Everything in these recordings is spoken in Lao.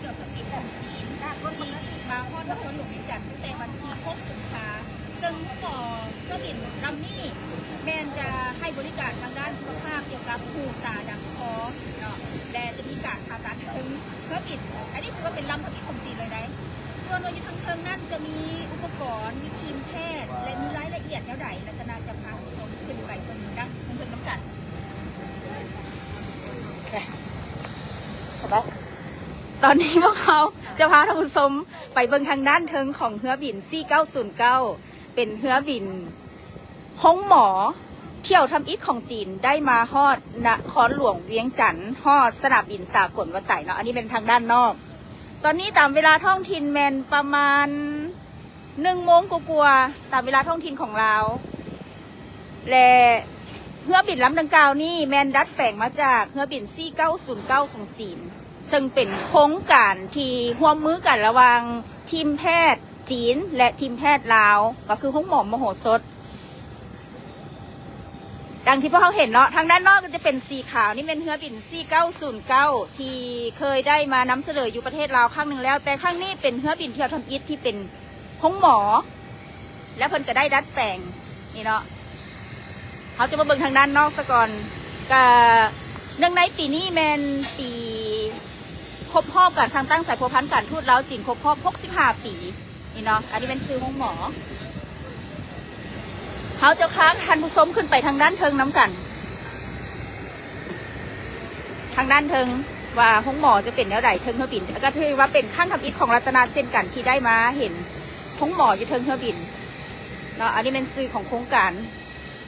ທ່ຽວທຳອິດຂອງຈີນ ທີ່ມາຮອດນະຄອນຫຼວງວຽງຈັນຕັ້ງແຕ່ວັນທີຫົກ ກຸມພາ ເຊິ່ງຫົວເຮືອບິນລຳນີ້ແມ່ນຈະໃຫ້ບໍລິການທາງດ້ານສຸຂະພາບກ່ຽວກັບຫູຕາດັງຄໍເນາະ ແລະ ຈະມີການຜ່າຕັດເທິງເຮືອບິນ. ອັນນີ້ຖືວ່າເປັນລຳທຳອິດຂອງຈີນເລີຍໃດ໋. ສ່ວນວ່າຢູ່ທາງເທິງນັ້ນຈະມີອຸປະກອນ, ມີທີມແພດ ແລະ ມີລາຍລະອຽດແນວໃດ ລັດຕະນາຈະພາທ່ານຜູ້ຊົມຂຶ້ນໄປເບິ່ງທາງເທິງນຳກັນ. ຕອນນີ້ພວກເຮົາຈະພາທ່ານຜູ້ຊົມໄປເບິ່ງທາງດ້ານເທິງຂອງເຮືອບິນ ສີ່ເກົ້າສູນເກົ້າ ເປັນເຮືອບິນໂຮງໝໍຖ້ຽວທຳອິດຂອງຈີນ ໄດ້ມາຮອດນະຄອນຫຼວງວຽງຈັນ ຮອດສະໜາມບິນສາກົນວັດໄຕເນາະ. ອັນນີ້ແມ່ນທາງດ້ານນອກ. ຕອນນີ້ຕາມເວລາທ້ອງຖິ່ນແມ່ນປະມານ ໜຶ່ງໂມງກວ່າໆ ຕາມເວລາທ້ອງຖິ່ນຂອງລາວ ແລະ ເຮືອບິນລຳດັ່ງກ່າວນີ້ແມ່ນດັດແປງມາຈາກເຮືອບິນ ສີ່ເກົ້າສູນເກົ້າ ຂອງຈີນ ເຊິ່ງເປັນໂຄງການທີ່ຮ່ວມມືກັນລະຫວ່າງທີມແພດຈີນ ແລະ ທີມແພດລາວ ກໍຄືໂຮງໝໍມະໂຫສົດ. ດັ່ງທີ່ພວກເຮົາເຫັນເນາະ ທາງດ້ານນອກກໍຈະເປັນສີຂາວ ນີ້ແມ່ນເຮືອບິນ ສີ່ເກົ້າສູນເກົ້າ ທີ່ເຄີຍໄດ້ມານຳສະເໜີຢູ່ປະເທດລາວຄັ້ງໜຶ່ງແລ້ວ ແຕ່ຄັ້ງນີ້ເປັນເຮືອບິນທ່ຽວທຳອິດທີ່ເປັນໂຮງໝໍ ແລ້ວເພິ່ນກໍໄດ້ດັດແປງນີ້ເນາະ. ເຮົາຈະມາເບິ່ງທາງດ້ານນອກສາກ່ອນ. ກະເນື່ອງໃນປີນີ້ແມ່ນປີຄົບຮອບການສ້າງຕັ້ງສາຍພົວພັນການທູດລາວຈີນຄົບຮອບຫົກສິບຫ້າປີ. ນີ້ເນາະ ອັນນີ້ແມ່ນຊື່ໂຮງໝໍ. ເຮົາຈະພາທ່ານຜູ້ຊົມຂຶ້ນໄປທາງດ້ານເທິງນຳກັນ. ທາງດ້ານເທິງວ່າໂຮງໝໍຈະເປັນແນວໃດເທິງເຮືອບິນ ກໍຖືວ່າເປັນຄັ້ງທຳອິດຂອງລັດຕະນາເຊັ່ນກັນ ທີ່ໄດ້ມາເຫັນໂຮງໝໍຢູ່ເທິງເຮືອບິນເນາະ. ອັນນີ້ແມ່ນຊື່ຂອງໂຄງການ.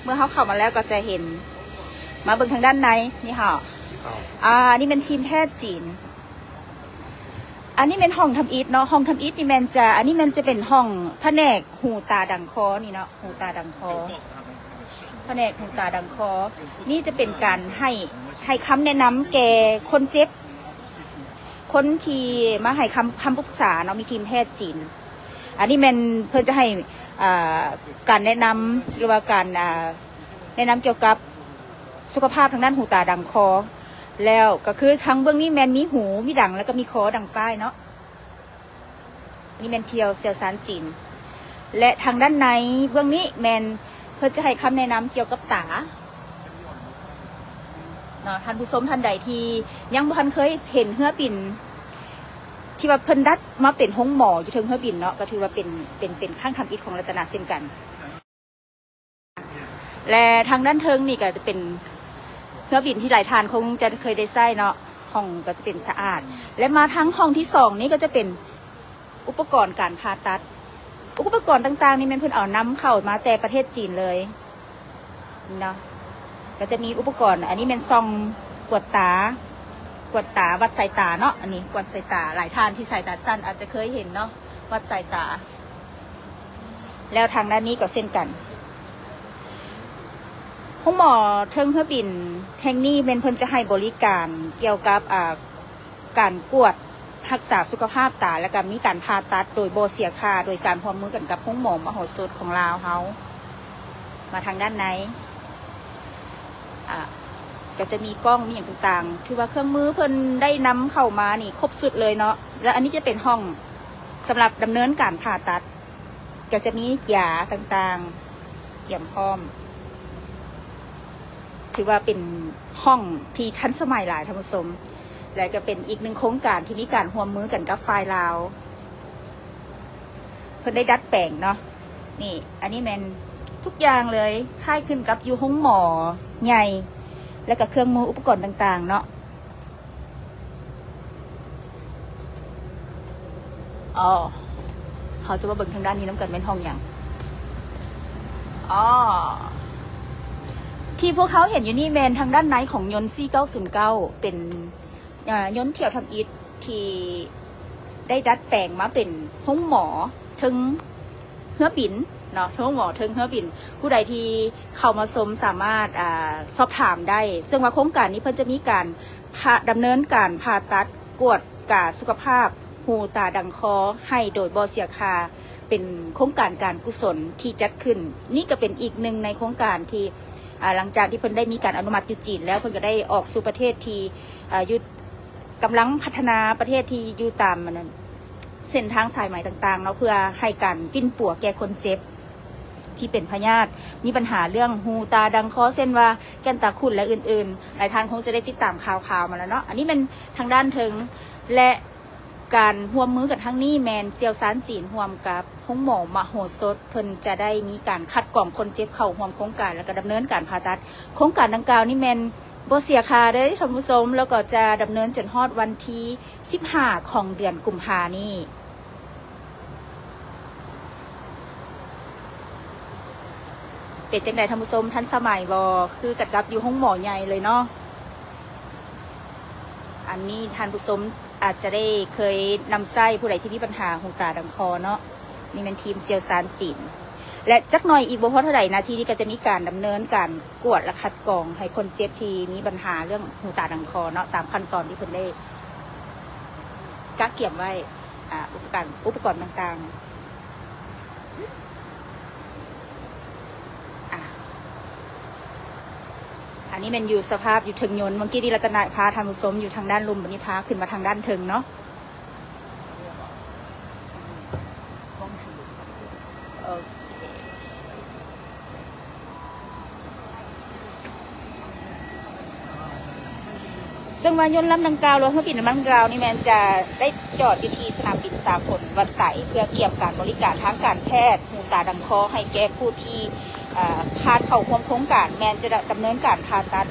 ເມື່ອເຮົາເຂົ້າມາແລ້ວກໍຈະເຫັນ. ມາເບິ່ງທາງດ້ານໃນນີ້ເຮົາ. ອ່າ ອັນນີ້ແມ່ນທີມແພດຈີນ. ອັນນີ້ແມ່ນຫ້ອງທຳອິດເນາະ ຫ້ອງທຳອິດນີ້ແມ່ນຈະ ອັນນີ້ແມ່ນຈະເປັນຫ້ອງພະແນກຫູຕາດັງຄໍນີ້ເນາະ ຫູຕາດັງຄໍ ພະແນກຫູຕາດັງຄໍ. ນີ້ຈະເປັນການໃຫ້ ໃຫ້ຄຳແນະນຳແກ່ຄົນເຈັບ ຄົນທີ່ມາໃຫ້ຄຳ ຄຳປຶກສາເນາະ ມີທີມແພດຈີນ. ອັນນີ້ແມ່ນເພິ່ນຈະໃຫ້ ອ່າ ການແນະນຳ ຫຼືວ່າການ ອ່າ ແນະນຳກ່ຽວກັບສຸຂະພາບທາງດ້ານຫູຕາດັງຄໍ. ແລ້ວກໍຄືທາງເບື້ອງນີ້ແມ່ນມີຫູ ມີດັງ ແລ້ວກໍມີຄໍດັ່ງປ້າຍເນາະ. ນີ້ແມ່ນທ່ຽວຊ່ຽວຊານຈີນ ແລະ ທາງດ້ານໃນເບື້ອງນີ້ແມ່ນເພິ່ນຈະໃຫ້ຄຳແນະນຳກ່ຽວກັບຕາເນາະ. ທ່ານຜູ້ຊົມທ່ານໃດທີ່ຍັງບໍ່ທັນເຄີຍເຫັນເຮືອບິນ ທີ່ວ່າເພິ່ນດັດມາເປັນໂຮງໝໍຢູ່ເທິງເຮືອບິນເນາະ ກໍຖືວ່າເປັນ ເປັນ ເປັນຄັ້ງທຳອິດຂອງລັດຕະນາເຊັ່ນກັນ. ແລະ ທາງດ້ານເທິງນີ້ກໍຈະເປັນເຮືອບິນທີ່ຫຼາຍທ່ານຄົງຈະເຄີຍໄດ້ໃຊ້ເນາະ ຫ້ອງກໍຈະເປັນສະອາດ. ແລະ ມາທາງຫ້ອງທີສອງນີ້ກໍຈະເປັນອຸປະກອນການຜ່າຕັດ. ອຸປະກອນຕ່າງໆນີ້ແມ່ນເພິ່ນເອົານຳເຂົ້າມາແຕ່ປະເທດຈີນເລີຍເນາະ. ກໍຈະມີອຸປະກອນ ອັນນີ້ແມ່ນສ່ອງກວດຕາ ກວດຕາວັດສາຍຕາເນາະ. ອັນນີ້ກວດສາຍຕາ ຫຼາຍທ່ານທີ່ສາຍຕາສັ້ນອາດຈະເຄີຍເຫັນເນາະ ວັດສາຍຕາ. ແລ້ວທາງດ້ານນີ້ກໍເຊັ່ນກັນ ໂຮງໝໍເທິງເຮືອບິນແຫ່ງນີ້ແມ່ນເພິ່ນຈະໃຫ້ບໍລິການກ່ຽວກັບ ອ່າ ການກວດຮັກສາສຸຂະພາບຕາ ແລ້ວກໍມີການຜ່າຕັດໂດຍບໍ່ເສຍຄ່າ ໂດຍການຮ່ວມມືກັນກັບໂຮງໝໍມະໂຫສົດຂອງລາວເຮົາ. ມາທາງດ້ານໃນ ອ່າ ກໍຈະມີກ້ອງ ມີຫຍັງຕ່າງໆ ຖືວ່າເຄື່ອງມືເພິ່ນໄດ້ນຳເຂົ້າມານີ້ຄົບຊຸດເລີຍເນາະ. ແລ້ວອັນນີ້ຈະເປັນຫ້ອງສຳລັບດຳເນີນການຜ່າຕັດ ກໍຈະມີຢາຕ່າງໆກຽມພ້ອມ. ຖືວ່າເປັນຫ້ອງທີ່ທັນສະໄໝຫຼາຍທ່ານຜູ້ຊົມ ແລະ ກໍເປັນອີກໜຶ່ງໂຄງການທີ່ມີການຮ່ວມມືກັນກັບຝ່າຍລາວ. ເພິ່ນໄດ້ດັດແປງເນາະ. ນີ້ ອັນນີ້ແມ່ນທຸກຢ່າງເລີຍ ຄ້າຍຄືນກັບຢູ່ໂຮງໝໍໃຫຍ່ ແລ້ວກໍເຄື່ອງມືອຸປະກອນຕ່າງໆເນາະ. ອໍ ເຮົາຈະມາເບິ່ງທາງດ້ານນີ້ນຳກັນ ແມ່ນຫ້ອງຫຍັງ? ອໍ ທີ່ພວກເຮົາເຫັນຢູ່ນີ້ແມ່ນທາງດ້ານໃນຂອງຍົນ ສີ່ເກົ້າສູນເກົ້າ ເປັນ ເອີ ຍົນຖ້ຽວທຳອິດທີ່ໄດ້ດັດແປງມາເປັນໂຮງໝໍເທິງເຮືອບິນເນາະ ໂຮງໝໍເທິງເຮືອບິນ. ຜູ້ໃດທີ່ເຂົ້າມາຊົມສາມາດ ອ່າ ສອບຖາມໄດ້ ເຊິ່ງວ່າໂຄງການນີ້ເພິ່ນຈະມີການຜ່າ ດຳເນີນການຜ່າຕັດກວດກາສຸຂະພາບຫູຕາດັງຄໍໃຫ້ໂດຍບໍ່ເສຍຄ່າ ເປັນໂຄງການການກຸສົນທີ່ຈັດຂຶ້ນ. ນີ້ກໍເປັນອີກໜຶ່ງໃນໂຄງການທີ່ ອ່າ ຫຼັງຈາກທີ່ເພິ່ນໄດ້ມີການອະນຸມັດຢູ່ຈີນແລ້ວ ເພິ່ນກໍໄດ້ອອກສູ່ປະເທດທີ່ ອ່າ ຢູ່ ກຳລັງພັດທະນາປະເທດທີ່ຢູ່ຕາມອັນນັ້ນ ເສັ້ນທາງສາຍໄໝຕ່າງໆເນາະ ເພື່ອໃຫ້ການປິ່ນປົວແກ່ຄົນເຈັບທີ່ເປັນພະຍາດ ມີບັນຫາເລື່ອງຫູຕາດັງຄໍ ເຊັ່ນວ່າແກ່ນຕາຂຸ້ນ ແລະ ອື່ນໆ. ຫຼາຍທ່ານຄົງຈະໄດ້ຕິດຕາມຂ່າວໆມາແລ້ວເນາະ. ອັນນີ້ແມ່ນທາງດ້ານເທິງ ແລະ ການຮ່ວມມືກັນຄັ້ງນີ້ແມ່ນຊ່ຽວຊານຈີນຮ່ວມກັບໂຮງໝໍມະໂຫສົດ ເພິ່ນຈະໄດ້ມີການຄັດກອງຄົນເຈັບເຂົ້າຮ່ວມໂຄງການ ແລ້ວກໍດຳເນີນການຜ່າຕັດ. ໂຄງການດັ່ງກ່າວນີ້ແມ່ນບໍ່ເສຍຄ່າເດີ້ທ່ານຜູ້ຊົມ ແລ້ວກໍຈະດຳເນີນຈົນຮອດວັນທີສິບຫ້າຂອງເດືອນກຸມພານີ້. ເປັນຈັ່ງໃດທ່ານຜູ້ຊົມ ທັນສະໄໝບໍ່? ຄືກັນກັບຢູ່ໂຮງໝໍໃຫຍ່ເລີຍເນາະ. ອັນນີ້ທ່ານຜູ້ຊົມອາດຈະໄດ້ເຄີຍນຳໃຊ້ ຜູ້ໃດທີ່ມີບັນຫາຫູຕາດັງຄໍເນາະ. ນີ້ແມ່ນທີມຊ່ຽວຊານຈີນ ແລະ ຈັກໜ່ອຍອີກບໍ່ພໍເທົ່າໃດນາທີນີ້ກໍຈະມີການດຳເນີນການກວດ ແລະ ຄັດກອງໃຫ້ຄົນເຈັບທີ່ມີບັນຫາເລື່ອງຫູຕາດັງຄໍເນາະ ຕາມຂັ້ນຕອນທີ່ເພິ່ນໄດ້ກະກຽມໄວ້ ອາ ອຸປະກອນ ອຸປະກອນຕ່າງໆ. ອາ ອັນນີ້ແມ່ນຢູ່ສະພາບຢູ່ເທິງຍົນ. ເມື່ອກີ້ນີ້ລັດຕະນະພາທ່ານຜູ້ຊົມຢູ່ທາງດ້ານລຸ່ມ ບັດນີ້ພາຂຶ້ນມາທາງດ້ານເທິງເນາະ. ໂອເຄ. ເຊິ່ງວ່າຍົນລຳດັ່ງກ່າວ ຫຼືວ່າເຮືອບິນລຳດັ່ງກ່າວນີ້ແມ່ນຈະໄດ້ຈອດຢູ່ທີ່ສະໜາມບິນສາກົນວັດໄຕ ເພື່ອກຽມການບໍລິການທາງການແພດຫູຕາດັງຄໍໃຫ້ແກ່ຜູ້ທີ່ ເອີ ຜ່ານເຂົ້າຮ່ວມໂຄງການ ແມ່ນຈະດຳເນີນການຜ່າຕັດ.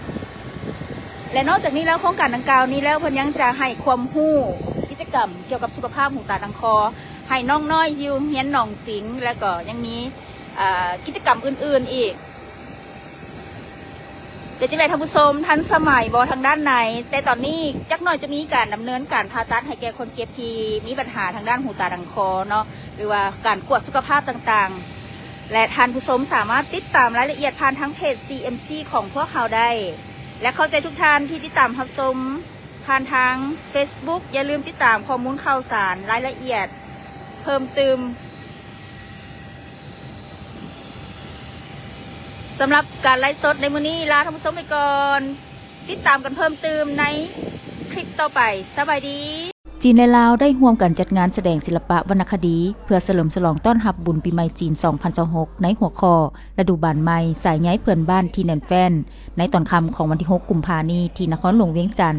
ແລະ ນອກຈາກນີ້ແລ້ວ ໂຄງການດັ່ງກ່າວນີ້ແລ້ວ ເພິ່ນຍັງຈະໃຫ້ຄວາມຮູ້ກິດຈະກຳກ່ຽວກັບສຸຂະພາບຫູຕາດັງຄໍ ໃຫ້ນ້ອງນ້ອຍຢູ່ໂຮງຮຽນໜອງປິງ ແລະ ກໍຍັງມີ ເອີ ກິດຈະກຳອື່ນໆອີກ. ເປັນຈັ່ງໃດທ່ານຜູ້ຊົມ ທັນສະໄໝບໍ່ທາງດ້ານໃນ? ແຕ່ຕອນນີ້ຈັກໜ່ອຍຈະມີການດຳເນີນການຜ່າຕັດໃຫ້ແກ່ຄົນເຈັບທີ່ມີບັນຫາທາງດ້ານຫູຕາດັງຄໍເນາະ ຫຼືວ່າການກວດສຸຂະພາບຕ່າງໆ ແລະ ທ່ານຜູ້ຊົມສາມາດຕິດຕາມລາຍລະອຽດຜ່ານທາງເພຈ ຊີເອັມຈີ ຂອງພວກເຮົາໄດ້ ແລະ ຂອບໃຈທຸກທ່ານທີ່ຕິດຕາມຮັບຊົມຜ່ານທາງເຟສບຸກ. ຢ່າລືມຕິດຕາມຂໍ້ມູນຂ່າວສານລາຍລະອຽດເພີ່ມຕື່ມ. ສຳລັບການໄລຟ໌ສົດໃນມື້ນີ້ ລາທ່ານຜູ້ຊົມໄປກ່ອນ. ຕິດຕາມກັນເພີ່ມຕື່ມໃນຄລິບຕໍ່ໄປ. ສະບາຍດີ. ຈີນ ແລະ ລາວ ໄດ້ຮ່ວມກັນຈັດງານສະແດງສິລະປະວັນນະຄະດີ ເພື່ອສະເຫຼີມສະຫຼອງຕ້ອນຮັບບຸນປີໃໝ່ຈີນ ສອງພັນຊາວຫົກ ໃນຫົວຂໍ້ ລະດູບານໃໝ່ ສາຍໃຍເພື່ອນບ້ານທີ່ແໜ້ນແຟ້ນ ໃນຕອນຄ່ຳຂອງວັນທີຫົກ ກຸມພານີ້ ທີ່ນະຄອນຫຼວງວຽງຈັນ.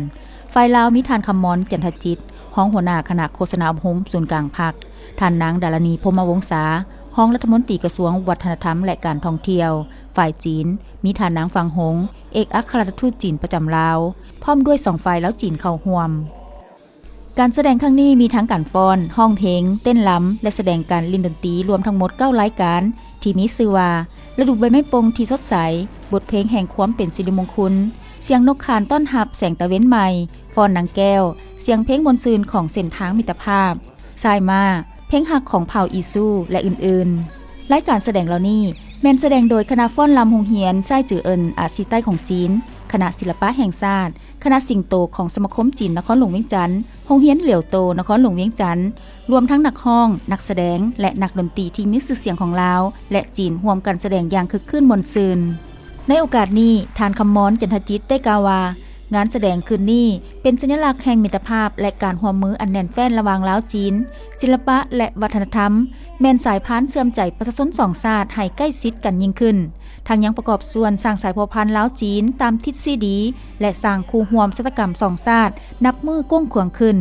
ຝ່າຍລາວມີທ່ານ ຄຳມອນ ຈັນທະຈິດ ຮອງຫົວໜ້າຄະນະໂຄສະນາອົບຮົມສູນກາງພັກ, ທ່ານນາງ ດາລະນີ ພົມມະວົງສາ ຮອງລັດຖະມົນຕີກະຊວງວັດທະນະທຳ ແລະ ການທ່ອງທ່ຽວ, ຝ່າຍຈີນ ມີທ່ານນາງ ຟາງຫົງ ເອກອັກຄະລັດຖະທູດຈີນປະຈຳລາວ ພ້ອມດ້ວຍສອງຝ່າຍລາວຈີນເຂົ້າຮ່ວມ. ການສະແດງຄັ້ງນີ້ມີທັງການຟ້ອນ, ຮ້ອງເພງ, ເຕັ້ນລຳ ແລະ ສະແດງການຫຼິ້ນດົນຕີ ລວມທັງໝົດເກົ້າລາຍການ ທີ່ມີຊື່ວ່າ ລະດູໃບໄມ້ປົ່ງທີ່ສົດໃສ, ບົດເພງແຫ່ງຄວາມເປັນສິລິມົງຄຸນ, ສຽງນົກຂານຕ້ອນຮັບແສງຕາເວັນໃໝ່, ຟ້ອນນາງແກ້ວ, ສຽງເພງມ່ວນຊື່ນຂອງເສັ້ນທາງມິດຕະພາບ, ຊາຍມ້າ, ເພງຮັກຂອງເຜົ່າອີຊູ ແລະ ອື່ນໆ. ລາຍການສະແດງເຫຼົ່ານີ້ ແມ່ນສະແດງໂດຍຄະນະຟ້ອນລຳໂຮງຮຽນຊາຍຈື່ເອິນ ອາຊີໃຕ້ຂອງຈີນ, ຄະນະສິລະປະແຫ່ງຊາດ, ຄະນະສິງໂຕຂອງສະມາຄົມຈີນນະຄອນຫຼວງວຽງຈັນ, ໂຮງຮຽນຫຼຽວໂຕນະຄອນຫຼວງວຽງຈັນ, ລວມທັງນັກຮ້ອງ, ນັກສະແດງ ແລະ ນັກດົນຕີທີ່ມີຊື່ສຽງຂອງລາວ ແລະ ຈີນ ຮ່ວມກັນສະແດງຢ່າງຄຶກຄື້ນມ່ວນຊື່ນ. ໃນໂອກາດນີ້, ທ່ານ ຄຳມອນ ຈັນທະຈິດ ໄດ້ກ່າວວ່າ, ງານສະແດງຄືນນີ້ເປັນສັນຍະລັກແຫ່ງມິດຕະພາບ ແລະ ການຮ່ວມມືອັນແໜ້ນແຟ້ນລະຫວ່າງລາວ-ຈີນ, ສິລະປະ ແລະ ວັດທະນະທຳ ແມ່ນສາຍພານເຊື່ອມໃຈປະຊາຊົນສອງຊາດໃຫ້ໃກ້ຊິດກັນຍິ່ງຂຶ້ນ, ທັງຍັງປະກອບສ່ວນສ້າງສາຍພົວພັນລາວ-ຈີນຕາມທິດຊີດີ ແລະ ສ້າງຄູ່ຮ່ວມຊະຕາກຳສອງຊາດນັບມື້ກວ້າງຂວາງຂຶ້ນ.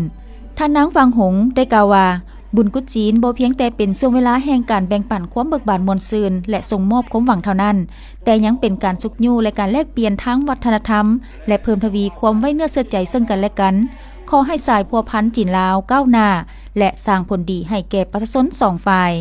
ທ່ານນາງ ຟາງຫົງ ໄດ້ກ່າວວ່າ, ບຸນກຸດຈີນບໍ່ພຽງແຕ່ເປັນຊ່ວງເວລາແຫ່ງການແບ່ງປັນຄວາມເບີກບານມ່ວນຊື່ນ ແລະ ສົ່ງມອບຄວາມຫວັງເທົ່ານັ້ນ, ແຕ່ຍັງເປັນການຊຸກຍູ້ ແລະ ການແລກປ່ຽນທາງວັດທະນະທຳ ແລະ ເພີ່ມທະວີຄວາມໄວ້ເນື້ອເຊື່ອໃຈເຊິ່ງກັນ ແລະ ກັນ. ຂໍໃຫ້ສາຍພົວພັນຈີນ-ລາວກ້າວໜ້າ ແລະ ສ້າງຜົນດີໃຫ້ແກ່ປະຊາຊົນສອງຝ່າຍ.